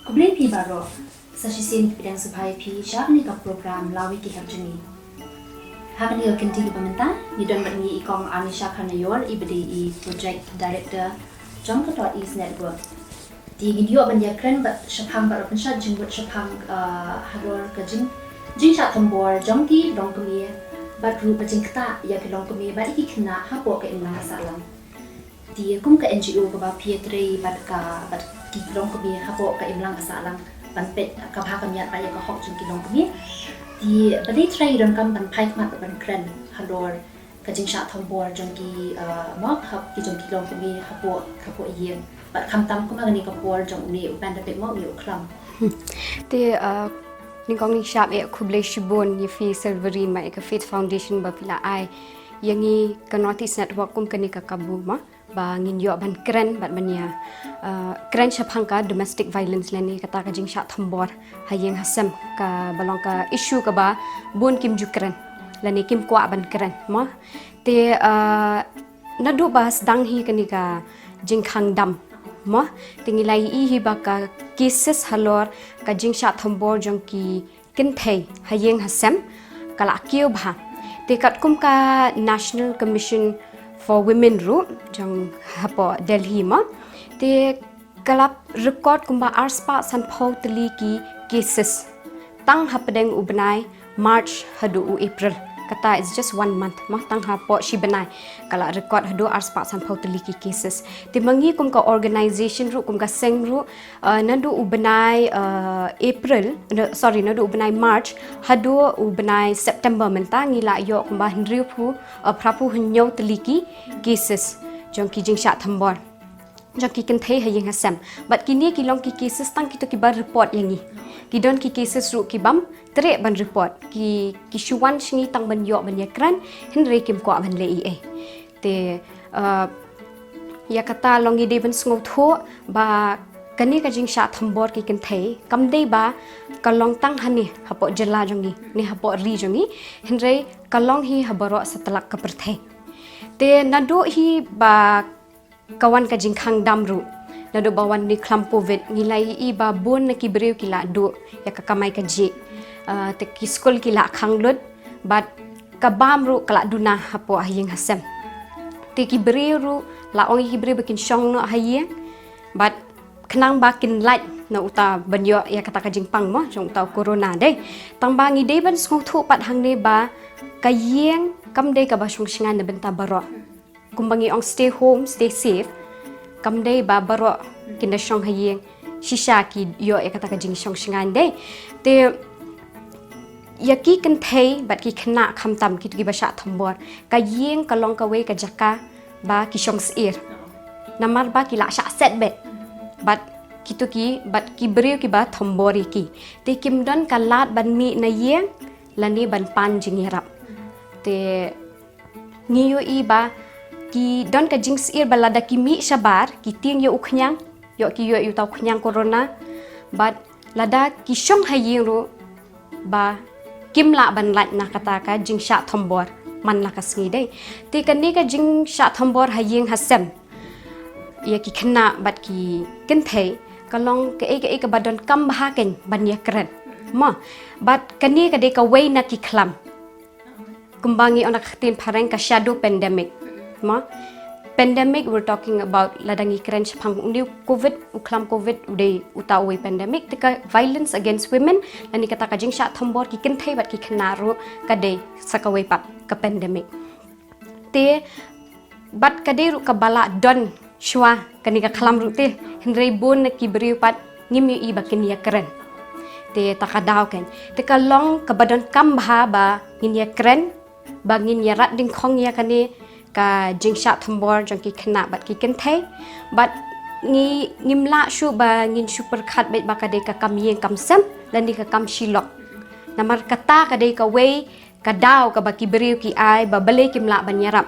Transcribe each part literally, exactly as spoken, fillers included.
Khublei phi baroh. Sa shisien pdiang sngewbha ïa phi sha kane ka program Lawi ki Hep jong ngi. Ha kane ka kynti kaba mynta ngi don bad ngi i kong Anisha Kharnaior, i ba dei i project director jong ka East Network. Te ngin ïoh ban ïakren bad shaphang bad ban pynshad jingmut shaphang, ah, halor ka jing jingshah thombor jong ki longkmie bad ruh ka jingktah ïa ki longkmie bad ïa ki khynnah hapoh ka imlang ka sahlang. Te kum ka N G O kaba phi ïatrei bad ka, bad ki longkmie hapoh ka imlang ka sahlang ban peit ka bha ka miat bad ïa ka hok jong ki longkmie. Te balei trai donkam ban phai khmat bad ban kren halor ka jingshah thombor jong ki, ah, mo, ha ki jong ki longkmie hapoh, hapoh ïing. Bad khamtam kumba kane ka por jong une u pandemic mo, une u khlam. Te, ah, nyngkong nyngshap eh khublei shibun ïa phi Silvery ma ïa ka Faith Foundation ba phi la ai ïa ngi ka North East Network kum kane ka kabu mo, ba ngin ïoh ban kren bad ban ïa, ah, kren shaphang ka domestic violence lane kata ka jingshah thombor ha ïing ha sem, kaba long ka issue kaba bun kim ju kren lane kim kwah ban kren mo. Te, ah, naduh ba sdang hi kane ka jingkhang dam mo, te ngi la ïohi hi ba ka cases halor ka jingshah thombor jong ki kynthei ha ïing ha sem ka la kiew bha. Te katkum ka National Commission for Women ruh jong hapoh Delhi mo, te ka la record kumba arspah sanphew tylli ki cases tang hapdeng u bnai March haduh u April. Kata is just one month mo, tang hapoh shi bnai ka la record haduh arspah sanphew tylli ki cases. Te ma ngi kum ka organization ruh, kum ka seng ruh, ah, naduh u bnai, ah, April, no, sorry, naduh u bnai March haduh u bnai September mynta ngi la ïoh kumba hynriewphew, ah, phraphew hynñiew tylli ki cases jong ki jingshah thombor jong ki kynthei ha ïing ha sem. Bad kine ki long ki cases tang kito kiba report ïa ngi. Ki don ki cases ruh kibym treh ban report, ki, ki shu wan sha ngi tang ban ïoh ban ïakren, hynrei kim kwah ban leh ei ei. Te, ah, ïa kata long ngi dei ban sngewthuh ba kane ka jingshah thombor ki kynthei kam dei ba ka long tang hangne hapoh jylla jong ngi ne hapoh ri jong ngi, hynrei ka long hi ha baroh satlak ka pyrthei. Te naduh hi ba ka wan ka jingkhang dam ruh, naduh ba wan une u khlam covid, ngi la ïohi ba bun na ki briew ki la duh ïa ka kamai kajih. Ah, te ki skul ki la khang lut bad ka bam ruh ka la duna hapoh ha ïing ha sem. Te ki briew ruh la ong ïa ki briew ba kin shong noh ha ïing bad khnang ba kin lait na uta ban ïoh ïa kata ka jingpang mo jong uta u corona dei. Tang ba ngi dei ban sngewthuh pat hangne ba ka ïing kam dei kaba shong shngaiñ na bynta baroh. Kumba ngi ong stay home, stay safe, kam dei ba baroh kin da shong ha ïing shisha ki ïoh ïa kata ka jingshong shngaiñ dei. Te ïa ki kynthei bad ki khynnah khamtam kito kiba shah thombor, ka ïing ka long kawei ka jaka ba ki shong syier. Namar ba ki la shah set beit bad kito ki, bad ki briew kiba thombor ïa ki. Te kim don ka lad ban mih na ïing lane ban pan jingïarap. Te ngi ïohi ba ki don ka jingsyier ba lada ki mih shabar ki tieng ïa u khñiang, ïoh ki ïoh ïa uta u khñiang corona, bad lada ki shong ha ïing ruh ba kim lah ban lait na kata ka jingshah thombor man la ka sngi dei. Te kane ka jingshah thombor ha ïing ha sem ïa ki khynnah bad ki kynthei ka long kaei kaei kaba donkam bha kein ban ïakren mo. Bad kane ka dei kawei na ki khlam, kumba ngi ong na ka ktien phareng ka shadow pandemic mo. Pandemic, we're talking about, lada ngi kren shaphang une u covid, u khlam covid u dei uta uwei pandemic. Te ka violence against women lane kata ka jingshah thombor ki kynthei bad ki khynnah ruh ka dei sa kawei pat ka pandemic. Te bad ka dei ruh kaba la don shuwa kane ka khlam ruh te, hynrei bun na ki briew pat ngim ïohi ba kin ïakren. Te ta ka daw kein, te ka long kaba donkam bha ba ngin ïakren, ba ngin ïarat dyngkhong ïa kane ka jingshah thombor jong ki khynnah bad ki kynthei. Bad ngi, ngim lah shuh ba ngin shu pyrkhat beit ba ka dei ka kam ïing kam sem lane ka kam shi lok. Namar kata ka dei kawei ka daw kaba ki briew ki ai ba balei kim lah ban ïarap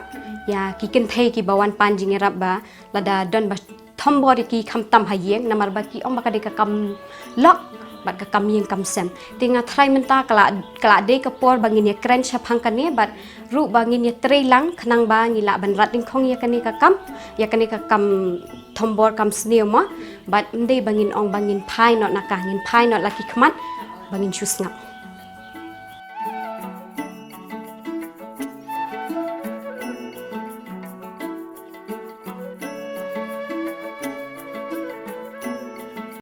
ïa ki kynthei kiba wan pan jingïarap ba lada don ba thombor ïa ki khamtam ha ïing, namar ba ki ong ba ka dei ka kam lok bad ka kam ïing kam sem. Te nga tharai mynta ka la, ka la dei ka por ba ngin ïakren shaphang kane, bad ruh ba ngin ïatrei lang khnang ba ngi lah ban rat dyngkhong ïa kane ka kam, ïa kane ka kam thombor kam sniew mo, bad ym dei ba ngin ong ba ngin phai noh na ka, ngin phai noh la ki khmat ba ngin shu sngap.